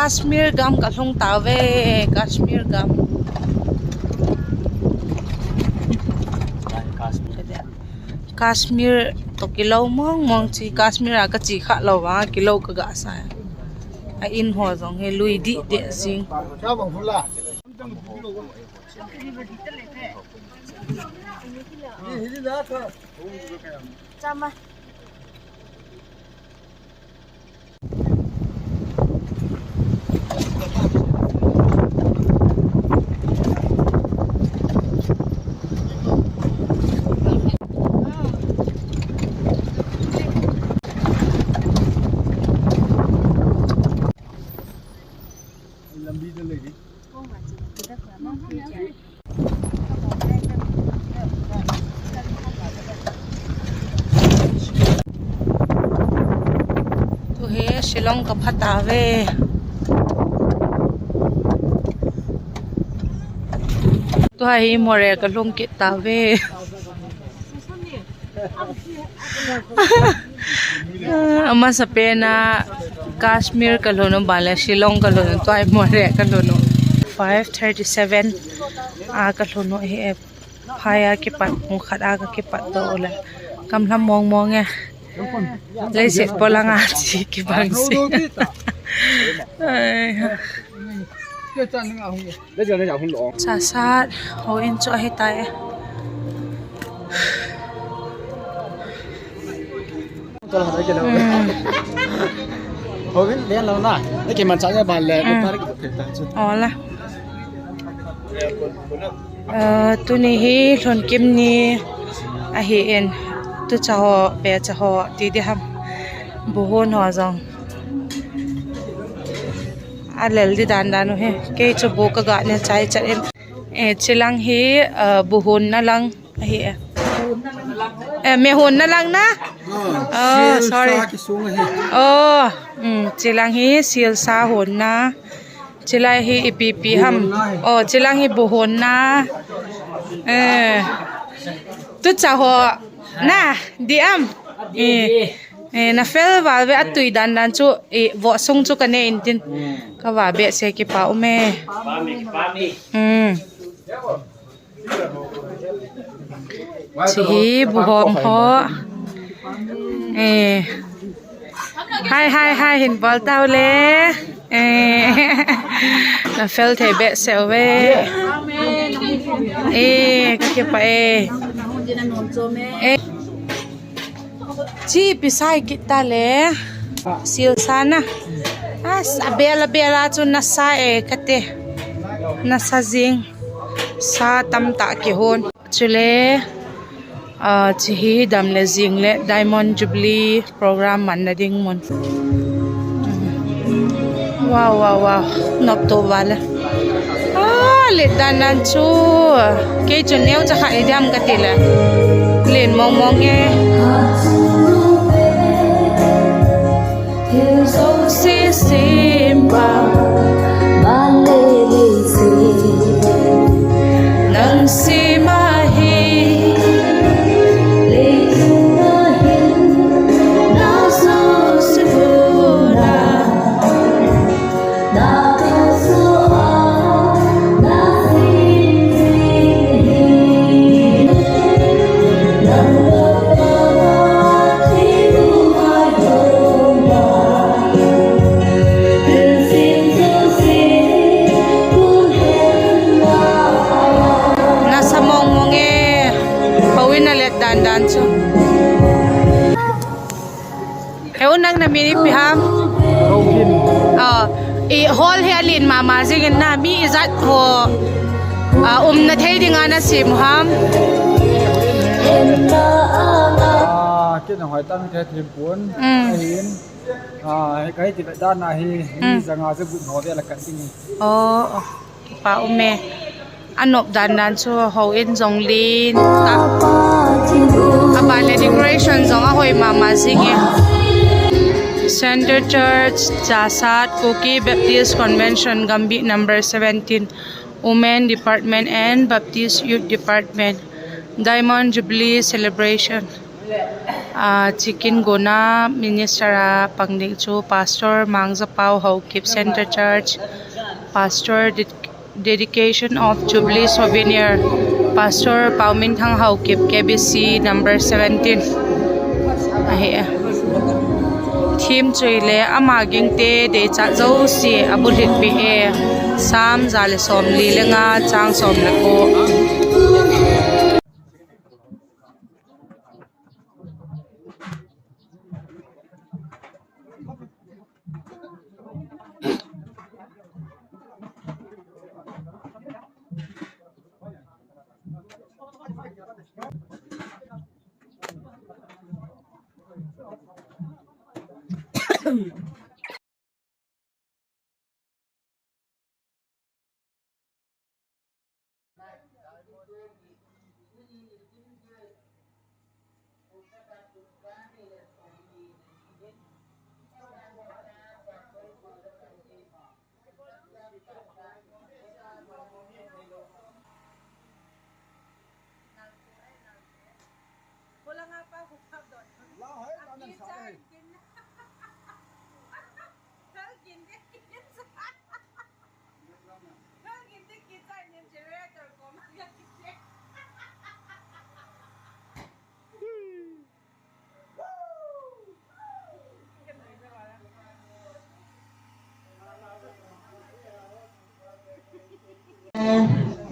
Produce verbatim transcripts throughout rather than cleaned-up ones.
Kashmir gam ka lhung ta ve, Kashmir gam. Kashmir tawh kilo mawng mawng chi, Kashmir a ka chi kha lo vang a kilo ka ga sa. A in haw zong hi lui dih deh zing. Tu hi Shillong ka pha ta ve. Tu hi Moreh ka lhung kit ta ve. A masapen a Kashmir ka lhun u, ban leh Shillong ka lhun u, tua hi Moreh ka lhun u. Five thirty seven a ka lhun u hi e. Phai a kipat, pung khat a ka kipat to u leh kam hlam mawng mawng e. Leiset pawlang a chi kibang si. Chasat houin chu ahi tai. Houin den lo na. Aw la. Tuni hi lhun kim ni ahi in, tucha haw, becha haw ti di ham, bu huan haw zong a lel di dan dan uhi. Kei chu bu ka ga ne chai chat in. Chilang hi bu huanna lang ahi e. Me huanna lang na? Sorry. Chilang hi silsa huanna. Chilai hi ipipi ham. Aw, chilang hi bu huanna. Tucha haw na di am? Na fel val ve, a tui dan dan chu, vawsung chu ka ne intin. Ka va behse, kipak um e. Chi hi bu hawm haw. Hai hai hai, hin bawl tau le. Na fel thei behseu ve. Ka kipak e. Chi pisai kit ta le. Silsa na. A bel a bel a chu nasa e ka ti. Nasa zing. Sa tamtak kihun. Chule, chi hi dam leh zing leh Diamond Jubilee program manna ding mun. Wow, wow, wow. Nop to val e. Let dan dan chu. Kei chun neucha khat i diam ka ti le. Len mawng mawng e. Nasa mawng mawng e, houin a let dan dan chu. He u, nang na min ipi ham? Hall hi a lian ma ma zing in na, mi i zat haw umna thei ding a na siam u ham? Kei na hoi tang te thim puan ahin, ka hi ti dan a hi, mi zanga ze gut haw vel a kan ding hi. Kipak um e. A nop dan dan chu houin zong lian tak, a ban leh decoration zong a hoi ma ma zing e. Centre Church, Chasat, Kuki Baptist Convention, Gambih number seventeen, Women Department and Baptist Youth Department, Diamond Jubilee Celebration. A, chikin guna minister a pang ding chu Pastor Mangzapau Haokip, Centre Church, Pastor de-, dedication of Jubilee souvenir, Pastor Pauminthang Haokip, K B C number seventeen. Ahi. Thim chu hile ama gingte deichat zosia a bulhitpi e, Sam za le sawmli le nga chang sawm le kua.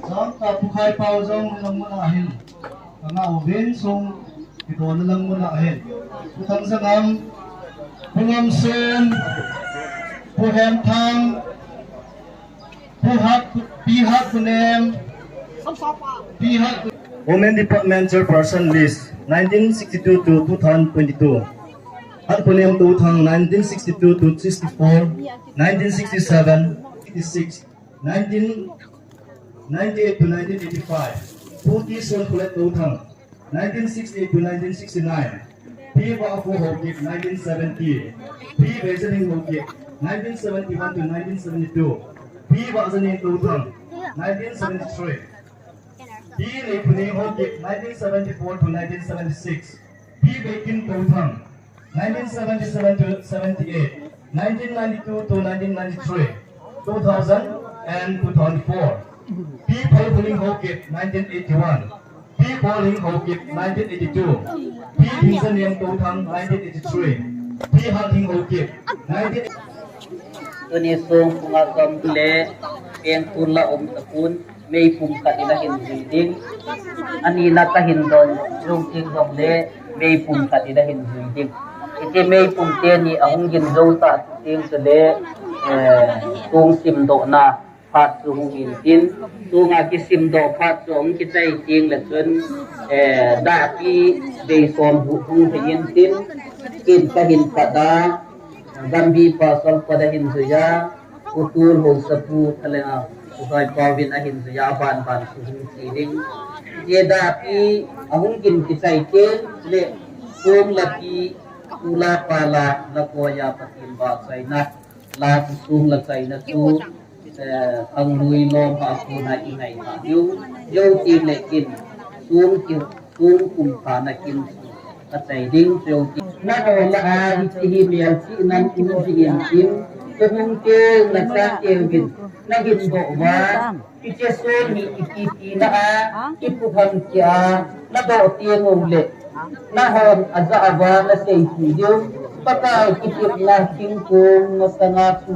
Zangka Pu Khai Pau zong lam mun ah hin, ka ngau vin sung, kidon lam mun ah hin, Pu Thangzangam, Pu Ngamsun, Pu Hemthang, Pu Hat, Pi Hatpunem, Pi Hat. Women Department Chairperson List, nineteen sixty-two to two thousand twenty-two. Hatpunem Touthang, nineteen sixty-two to sixty-four, nineteen sixty-seven, sixty-six, nineteen ninety-eight to nineteen eighty-five. Pu T Suanphulet Touthang, nineteen sixty-eight to nineteen sixty-nine. Pi Vahkhu Haokip, nineteen seventy. Pi Beizaning Haokip, nineteen seventy-one to nineteen seventy-two. Pi Vahzaning Touthang, nineteen seventy-three. Pi Leiphuning Haokip, nineteen seventy-four to nineteen seventy-six. Pi Beikim Touthang, nineteen seventy-seven to seventy-eight, nineteen ninety-two to nineteen ninety-three, two thousand and two thousand four. Pi Phalhuning Haokip, nineteen eighty-one. Pi Pawlhing Haokip, nineteen eighty-two. Pi Thingzaniam Touthang, nineteen eighty-three. Pi Hathing Haokip, nineteen. Tuni sung pung a kam le, pengkul la um ta pun, meipum khat in a hin zui ding. A nina ka hin don zung ting zong le, meipum khat in a hin zui ding. Hiti meipum te ni a hung gin zo ta ting chu le, eh, sung simdohna phat chu hung hin tin, sung a kisimdoh phat chu hung kichai ting le chun, eh, dahpi bei sawm hu hung hin tin, kin ka hin pat a, Gambi Pastor Kot a hin zui a, Pu Tul Hausapu Thaleng a, Pu Hoi Pau in a hin zui a, a ban ban chu hung chi ding. Zia dahpi a hung gin kichai ting le, sung la pi, tu la pa la, la koi a Pathian vâkchaina, la chu sung la chaina chu, eh, Khanglui lawm ha kona i ngai ta diu, zia ti le kin, sung ki, sung kum kha na kin, ka chai ding chu ti. Na haw la a, hiti hi mial chi nan um di in kin, tu hung te, na sa te win, na gin bo wa, Kiche sung ni i ti ti na a, i pu ham ki a, na do ti ngong le, na hom a za a va na sei ti diu, Pakai kitipna thingkung masanga chu,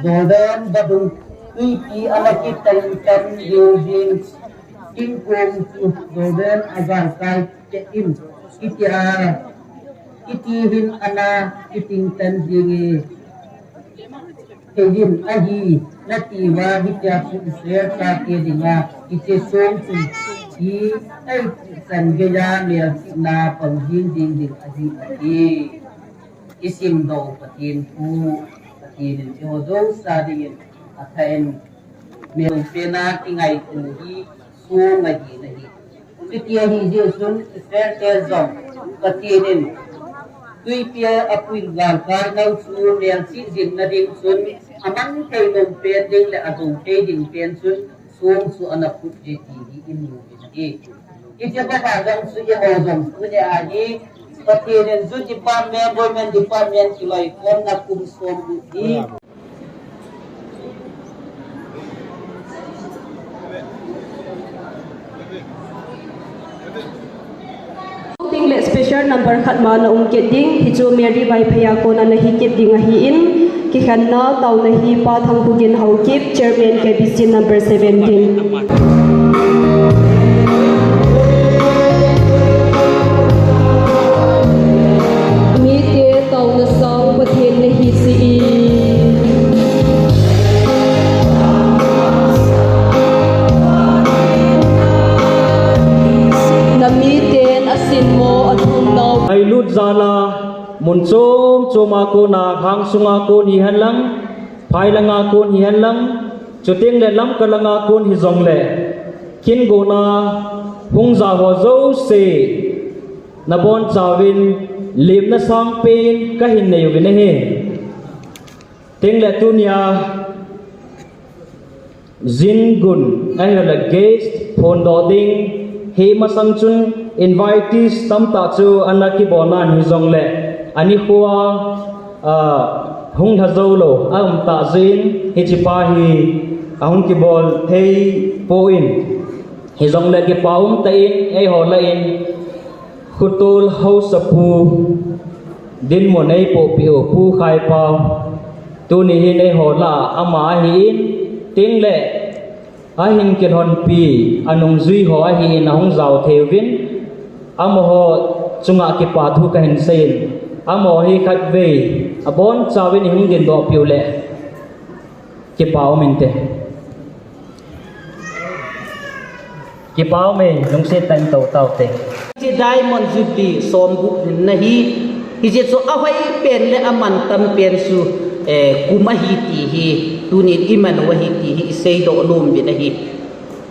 Jordan vadung, tuipi a na kitai tam diu ding, thingkung chu, Jordan a gâl kai te in, kiti a, kiti hin a na, kiting tan ding i, Kei hin ahi, na ti ua, hitia chu Israel chate dinga, kiche sung chu hi, ei, san gei a mial chihna pang ding ding ding ahi, a ti. I simdoh Pathian thu, Pathian in i ho zosia dingin, a tha in, mial pena kingaitua hi, sung ahi na hi. Chuti ahi ziak chun Israelte zong Pathian in tuipi a pui gâl kai nau chu mial chih zingna ding chun a mang thei nung pen ding leh a zo thei ding pen chun sung chu a na phut hi ti hi i mu in ahi. Hiche bang a zong chu i ho zong tuni a hi Pathian in Youth Department, Women Department kiloikhawmna kum sawm lut hi. Ting leh special number khat ma na um kit ding, hi chu Mary Vaiphei a kona na hi kit ding ahi in, kikhenna tauna hi Pa Thangkhugin Haokip, Chairman K B C number seventeen. Mite tauna sâng Pathian na hi si i. Na mite'n a sin maw a thum nau. Ai lut zala, mun chuam chuam a kuan a, hang sung a kuan hi hen lang, phai lang a kuan hi hen lang, chutiang leh Lamka lang a kuan hi zong leh, kin gona hung za haw zosia, na bawn chau in, limna sâng pen ka hin nei uvin ahi. Ting leh tuni a, zin gun, ahiloleh guest phawndawk ding, hi masang chun invitees tamtak chu a na kibawl nan hi zong leh, a nikhua, a, hung tha zo lo, a um tak zing, hichipa hi, a hung kibawl thei pua in, hi zong leh kipak um tak in, ei haw la in, Khutul Hausapu, dinmun ei puakpi u Pu Khaipau, tuni hin ei haw la ama ahi in, ting leh a hin kilhonpi a nungzui haw ahi in a hung zau thei uvin, amahaw chung ah kipakthu ka hin sei in, amahaw hi khatvei a bawn chau in i hung dindawkpi u leh kipak um inte. Kipak um e, lungsiat tak in to tau te. Chi Diamond Jubilee sawmguk hinna hi, hichia chu a hoi pen leh a man tam pen chu, eh, kum ahi ti hi, tunin i man u ahi ti hi i seidaw nuam uvin ahi.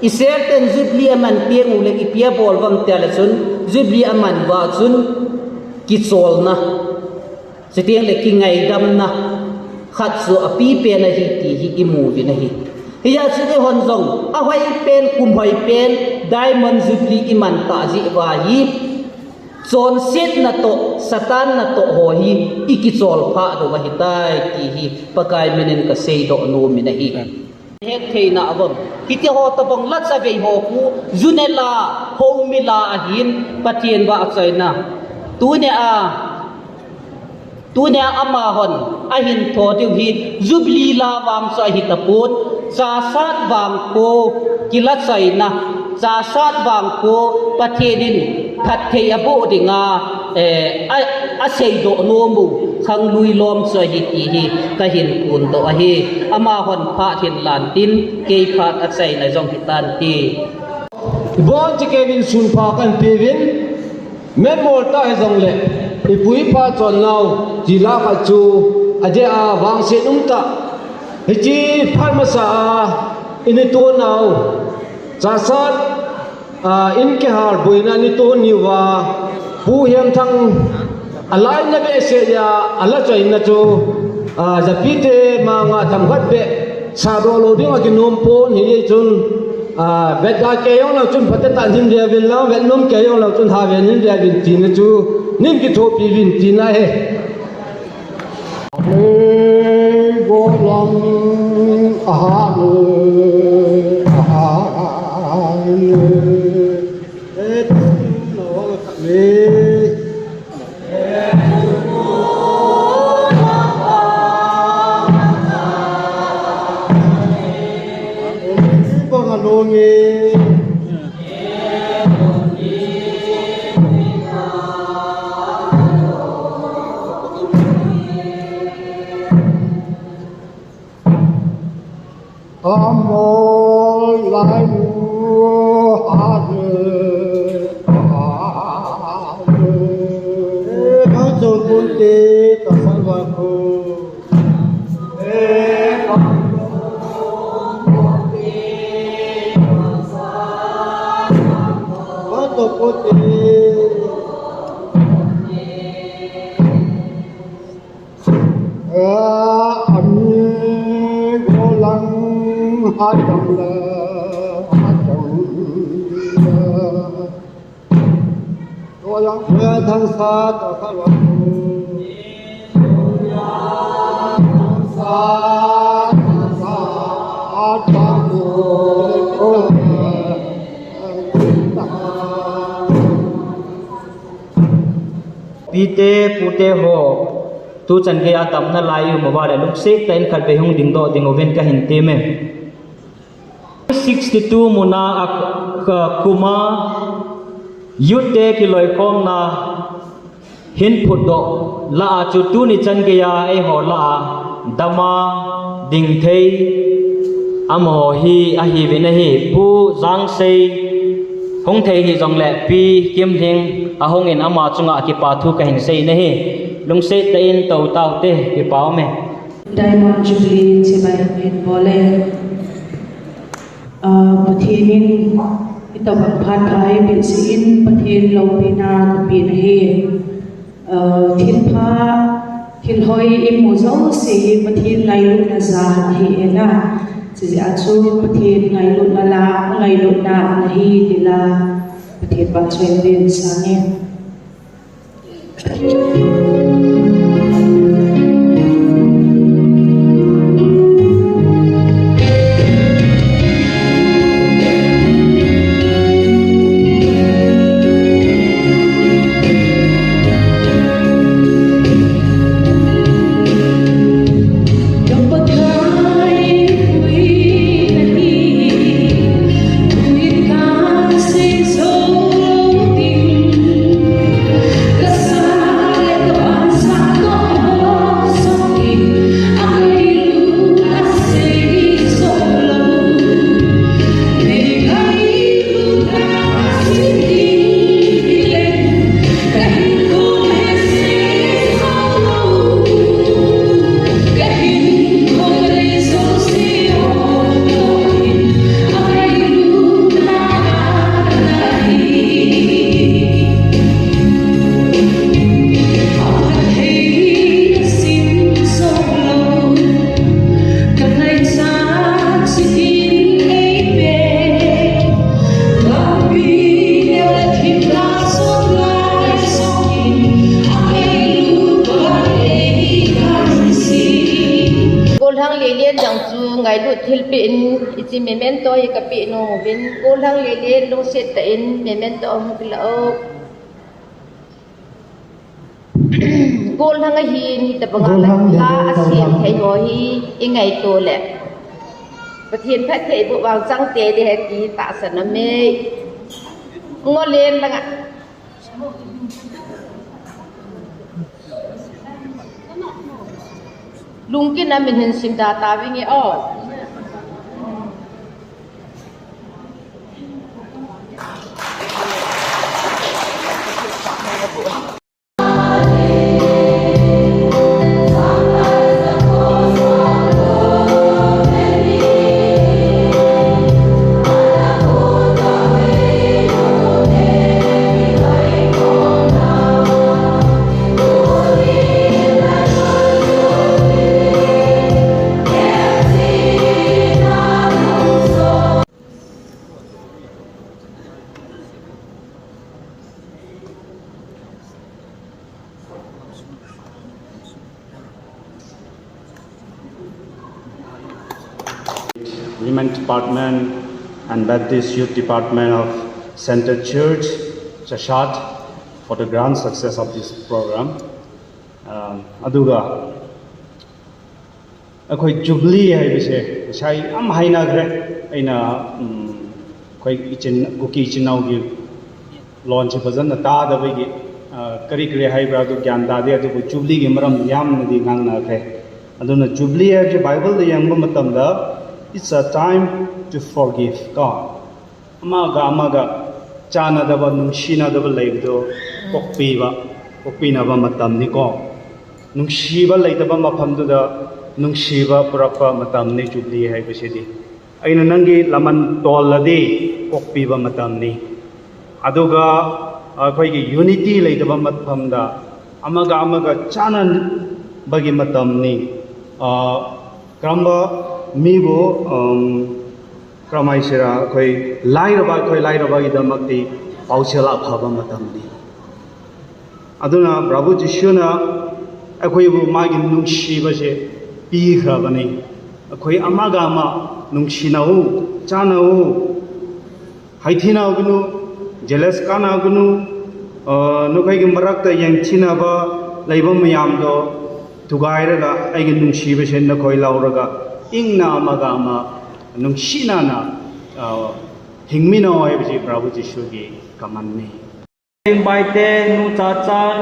Israelte'n Jubilee a man piang u leh i pia bawl vang tia leh chun, Jubilee a man va chun kichawlna, chutiang leh kingaidamna khat chu a pi pen ahi ti hi i mu uvin ahi. Hia chu i hon zong a hoi pen, kum hoi pen, Diamond Jubilee i man ta zia va hi, chawnsiatna tawh, Satan na tawh haw hi i kichawl phâk lo ahi tai ti hi Pakai min in ka seidaw nuam in ahi. Hettheina a vang, hiti haw tabang la chavei haw khu, zu ne la, ho mi la ahi'n, Pathian va a chaina. Tuni a, tuni a ama hon a hin thaw diu hi, Jubilee la vang chu ahi ta pua'n, chasat vang khu kila chaina, chasat vang khu Pathian in phatthei a bûk ding a, eh, a, a seidaw nuam u, khanglui lawm chu ahi ti hi ka hin puandok ahi. Ama hon phat hin lan tin, kei phat a chaina zong hi tan ti. I bawn chi kei in sun pha kan piu in, member ta hi zong leh, i pui pa chawn nau, ti la khat chu, a dia a vangsiat um ta, hichi phat masa a, i ni tuan nau, chasat, a, in kihâl buaina ni tuan niu a, Pu Hiamthang a laina beh seh a, a la chaina chu, a, zapite ma nga tham khat beh, sa daw lo ding a kinuam pua'n hi chun, a, vet a kei ong lo chun phate tan hin ve vin lang, vet nuam kei ong lo chun ha ven hin ve vin tina chu, nin kithuapi vin tina hi. Golang a ha le, a ha le, e, tu lo le. Pite, pute haw, tu chan gei a damna lai um a va leh lungsiat tak in khatvei hung dingdok ding un ka hin ti e. Sixty-two mun a, a, a kum a youthte kiloikhawmna hin phutdok la a chu tuni chan gei a eihaw la a dam a ding thei a maw hi ahi vin ahi. Pu Zangsei hung thei hi zong leh Pi Kimhing a hung in ama chung ah kipa thu ka hin sei in ahi. Lungsiat tak in to taute, kipa um e. Diamond Jubilee chibai hin bawl e. Pathian in i tawhbang phat pha ei piak ziakin Pathian lopina ka piak ahi. Thilpha, thilhoi i mu zosia hi Pathian ngailutna za ahi e na. Chizia chu Pathian ngailutna la, ngailutna la hi ti la, Pathian pa chu ei din sâng e. Golhang Lelen zang chu ngailut thilpiak in i chi memento hi ka piak nuam uvin, Golhang Lelen lungsiat tak in memento hung pia la u. Golhang ahi ni ta bang a la a siam thei haw hi i ngaitua leh Pathian phat thei bu vang changte di he ti tahsan a mei. Ngo len lang ah lungkin a min hin sim da ta ving e aw. Women Department and Baptist Youth Department of Centre Church, Chashat, for the grand success of this program. ꯑꯗꯨꯒ ꯑꯩꯈꯣꯏ Jubilee ꯍꯥꯏꯕꯁꯦ ꯉꯁꯥꯏ ꯌꯥꯝ ꯍꯥꯏꯅꯈ꯭ꯔꯦ꯫ ꯑꯩꯅ, ꯎꯝ, ꯑꯩꯈꯣꯏ ꯏꯆꯤꯟ, ꯀꯨꯀꯤ ꯏꯆꯤꯟ ꯏꯅꯥꯎꯒꯤ ꯂꯣꯟꯁꯦ ꯐꯖꯅ ꯇꯥꯗꯕꯒꯤ, ꯑ, ꯀꯔꯤ ꯀꯔꯤ ꯍꯥꯏꯕ꯭ꯔꯥ ꯑꯗꯨ ꯒ꯭ꯌꯥꯟ ꯇꯥꯗꯦ, ꯑꯗꯨꯕꯨ Jubileeꯒꯤ ꯃꯔꯝ ꯌꯥꯝꯅꯗꯤ ꯉꯥꯡꯅꯈ꯭ꯔꯦ꯫ ꯑꯗꯨꯅ Jubilee ꯍꯥꯏꯕꯁꯦ Bibleꯗ ꯌꯦꯡꯕ ꯃꯇꯝꯗ, it's a time to forgive, ꯀꯣ꯫ ꯑꯃꯒ ꯑꯃꯒ ꯆꯥꯟꯅꯗꯕ, ꯅꯨꯡꯁꯤꯅꯗꯕ ꯂꯩꯕꯗꯣ ꯀꯣꯛꯄꯤꯕ, ꯀꯣꯛꯄꯤꯅꯕ ꯃꯇꯝꯅꯤꯀꯣ꯫ ꯅꯨꯡꯁꯤꯕ ꯂꯩꯇꯕ ꯃꯐꯝꯗꯨꯗ ꯅꯨꯡꯁꯤꯕ ꯄꯨꯔꯛꯄ ꯃꯇꯝꯅꯤ Jubilee ꯍꯥꯏꯕꯁꯤꯗꯤ꯫ ꯑꯩꯅ ꯅꯪꯒꯤ ꯂꯃꯟ ꯇꯣꯜꯂꯗꯤ ꯀꯣꯛꯄꯤꯕ ꯃꯇꯝꯅꯤ꯫ ꯑꯗꯨꯒ ꯑꯩꯈꯣꯏꯒꯤ unity ꯂꯩꯇꯕ ꯃꯐꯝꯗ ꯑꯃꯒ ꯑꯃꯒ ꯆꯥꯟꯅꯕꯒꯤ ꯃꯇꯝꯅꯤ꯫ ꯑ, ꯀꯔꯝꯕ, ꯎꯝ, ꯀꯔꯝꯍꯥꯏꯁꯤꯔꯥ, ꯑꯩꯈꯣꯏ ꯂꯥꯏꯔꯕ, ꯑꯩꯈꯣꯏ ꯂꯥꯏꯔꯕꯒꯤꯗꯃꯛꯇꯤ ꯄꯥꯎꯖꯦꯜ ꯑꯐꯕ ꯃꯇꯝꯅꯤ꯫ အဒိနာ ပရၢၽူးယ့ၣ်ၡူးနာ အခွၢၢ်ပူၤ မၢၢ်ဂိၢ် နုင်ႇသီႇပႃးသေ ပီႈၶႃႈပၼ်ၼႆ၊ အခွၢၢ် အမၢၵ်ႈမႃး နုင်ႇသီႇၼႃႇႁူႉ ၸႃႉၼႃႇႁူႉ၊ ႁႆႈထီၼႃႇၵူၺ်းၼႃႇ၊ jealous ꯀꯥꯟꯅ ꯀꯅꯨ, ꯅꯈꯣꯏꯒꯤ ꯃꯔꯛꯇ ꯌꯦꯡꯊꯤꯅꯕ ꯂꯩꯕ ꯃꯌꯥꯝꯗꯣ ꯊꯨꯒꯥꯏꯔꯒ ꯑꯩꯒꯤ ꯅꯨꯡꯁꯤꯕꯁꯦ ꯅꯈꯣꯏ ꯂꯧꯔꯒ ꯏꯪꯅ ꯑꯃꯒ ꯑꯃ ꯅꯨꯡꯁꯤꯅꯅ ꯍꯤꯡꯃꯤꯟꯅꯧ ꯍꯥꯏꯕꯁꯤ ꯄ꯭ꯔꯚꯨ ꯖꯤꯁꯨꯒꯤ ꯀꯃꯟꯅꯤ꯫ ꯂꯦꯡꯕꯥꯏꯇꯦ, ꯅꯨ ꯆꯥ ꯆꯥꯟ,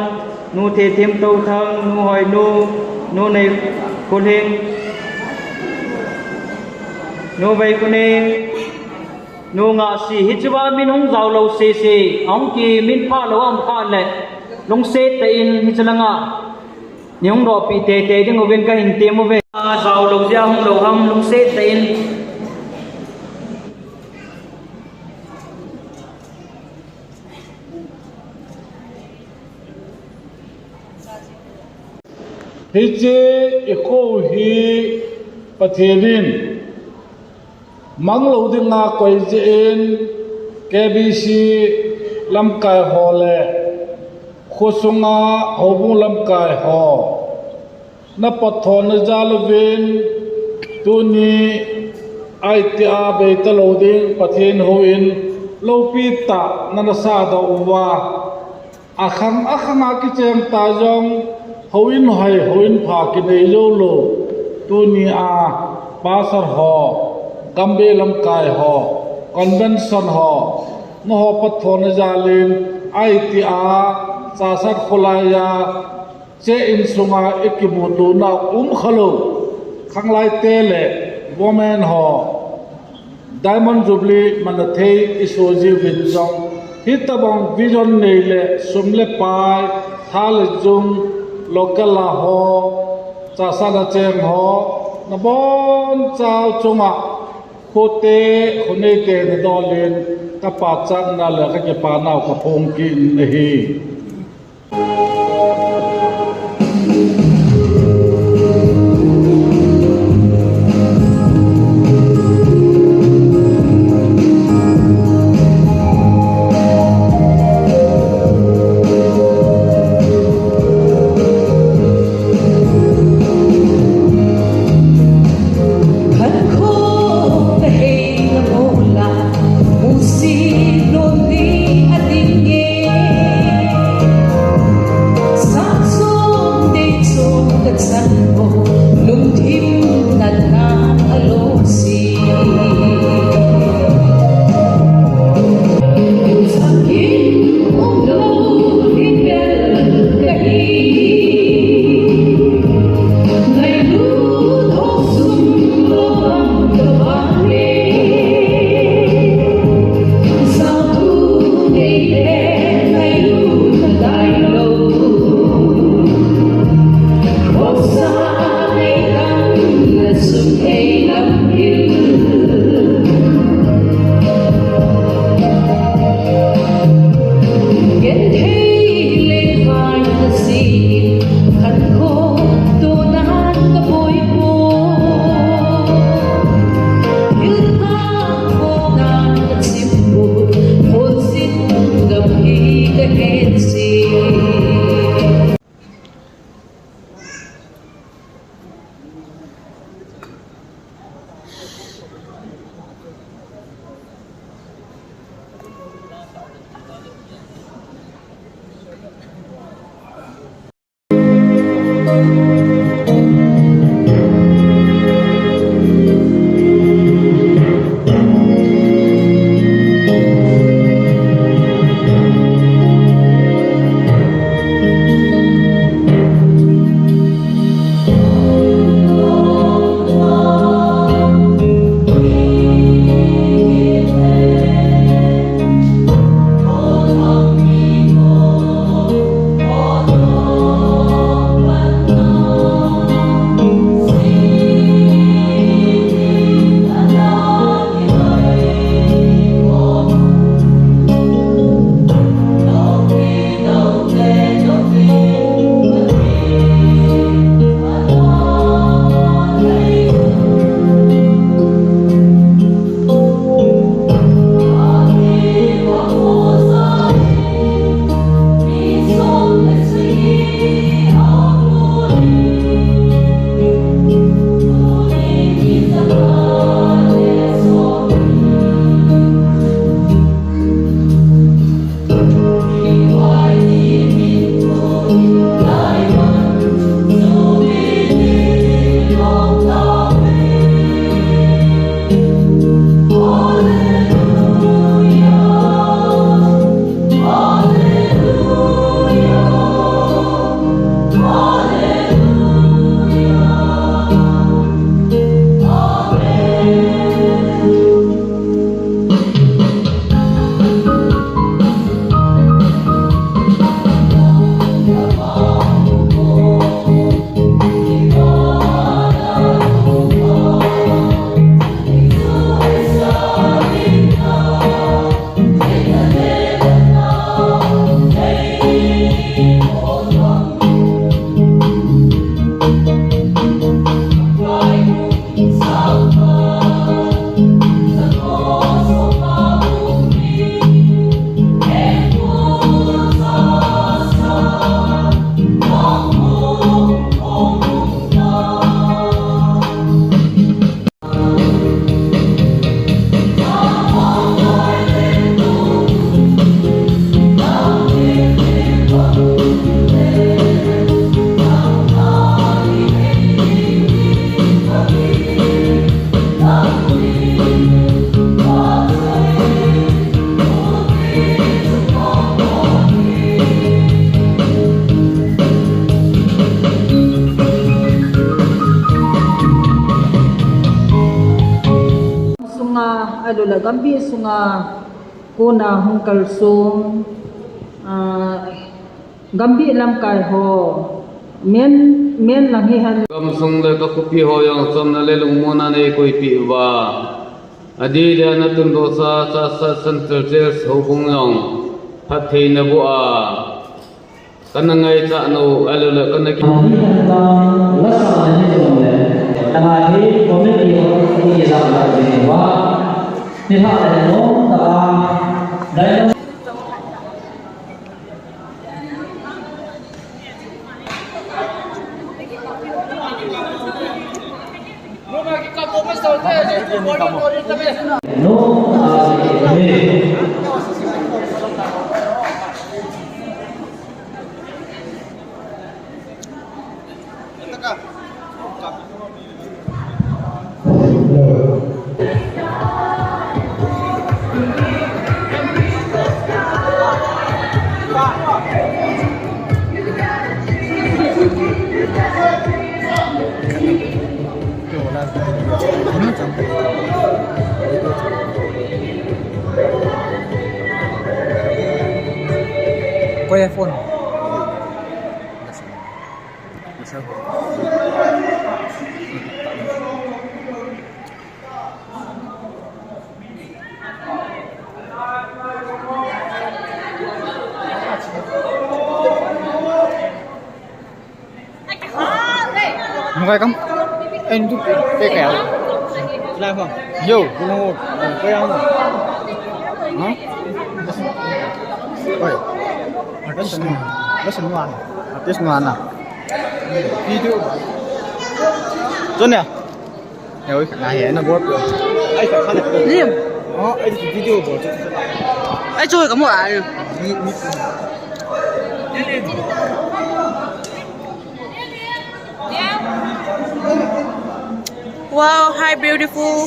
ꯅꯨ ꯊꯦ ꯊꯤꯝ ꯇꯧ ꯊꯪ, ꯅꯨ ꯍꯣꯏ ꯅꯨ, ꯅꯨ ꯅꯩ ꯀꯨꯂꯤꯡ, ꯅꯨ ꯕꯩ ꯀꯨꯅꯤꯡ, ꯅꯨ ꯉꯥ ꯁꯤ ꯍꯤꯆꯕꯥ ꯃꯤꯟ ꯍꯨꯡ ꯖꯥꯎ ꯂꯧ ꯁꯤ ꯁꯤ, ꯑꯍꯨꯝ ꯀꯤ ꯃꯤꯟ ꯐꯥ ꯂꯧ ꯑꯝ ꯐꯥ ꯂꯦ, ꯂꯨꯡꯁꯦꯠ ꯇ ꯏꯟ ꯍꯤꯆ ꯂꯪ ꯉꯥ, ꯅꯤ ꯍꯨꯡ ꯔꯣ ꯄꯤ ꯇꯦ ꯇꯦ ꯗꯤꯡ ꯎꯕꯤꯟ ꯀ ꯍꯤꯡ ꯇꯦꯝ ꯎꯕꯦ, ꯖꯥꯎ ꯂꯧ ꯖꯤꯌꯥ ꯍꯨꯡ ꯂꯧ ꯍꯝ ꯂꯨꯡꯁꯦꯠ ꯇ ꯏꯟ꯫ Hiche i kho hi Pathian in manglo ding a koi zia in, K B C lamkai haw leh khua sung a houbung lamkai haw, na patthawna jal uvin, tuni a i ti a bei talo ding Pathian houin lopi tak na na sa dok ua, a khang a khang a kichêng ta zong, houin hoi, houin pha kinei zo lo, tuni a pastor haw, gambih lamkai haw, convention haw, na haw patthawna jal in, a i ti a, Chassad khawlai a, che in sung a i kimutuana um kha lo, khanglaite leh women haw, Diamond Jubilee man a thei i sua ziu in zong, hi tabang vision nei leh sum le pai, tha le zung, local a haw, Chassad a chêng haw, na bawn chau chung ah, khuate, khuaneite na dawl in, ka pachatna leh ka kipanau ka phong kit in ahi. Sunga, a lu la gambi sunga, kona hung kal sung, a, gambi lamkai haw, men, men lang hi hen. Gam sung le ka khawpi haw jong chawmna le lungmuanna nei koipi ua. A di dia na tun dawsa Chassad Central Church houbung jong phattheina bu a. Ka na ngaicha nu, a lu la ka na ki. Hi an ta, la sa na hi jong le. Ka na hi committee haw ki la la ni wa. Ni ha le no ta a. Dai Koi a phone. Mukai kam. En tu pe kaya. Lai ho. Yo, no, kaya ho. Ha? Oi. Artist nu. Artist nu ana. Artist nu ana. Video. Sonia. Oi, na he, na bol. Ai, ka khan. Lim. Oh, ai, video bol. Ai, chu ka mu a. Wow, hi, beautiful.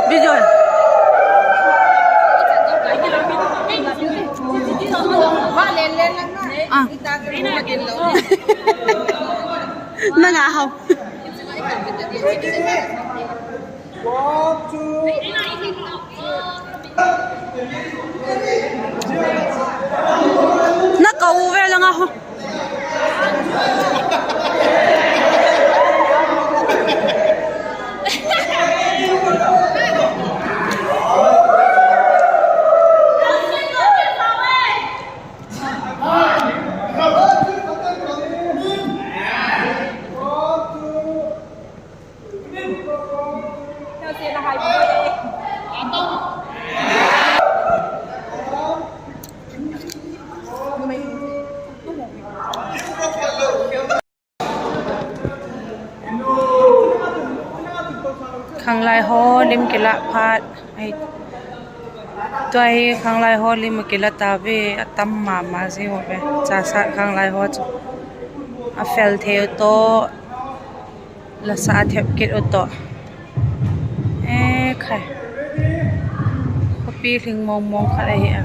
Video. Ah. Nang a hau. Na ka u ve lang a ho. Khanglai haw lim kila phat ai. Tua hi khanglai haw lim a kila ta ve, a tam ma ma zing u ve. Chassad khanglai haw chu a fel thei u tawh, la sa a thep kit u tawh. E khai. Khawpi hling mawng mawng khat ahi a.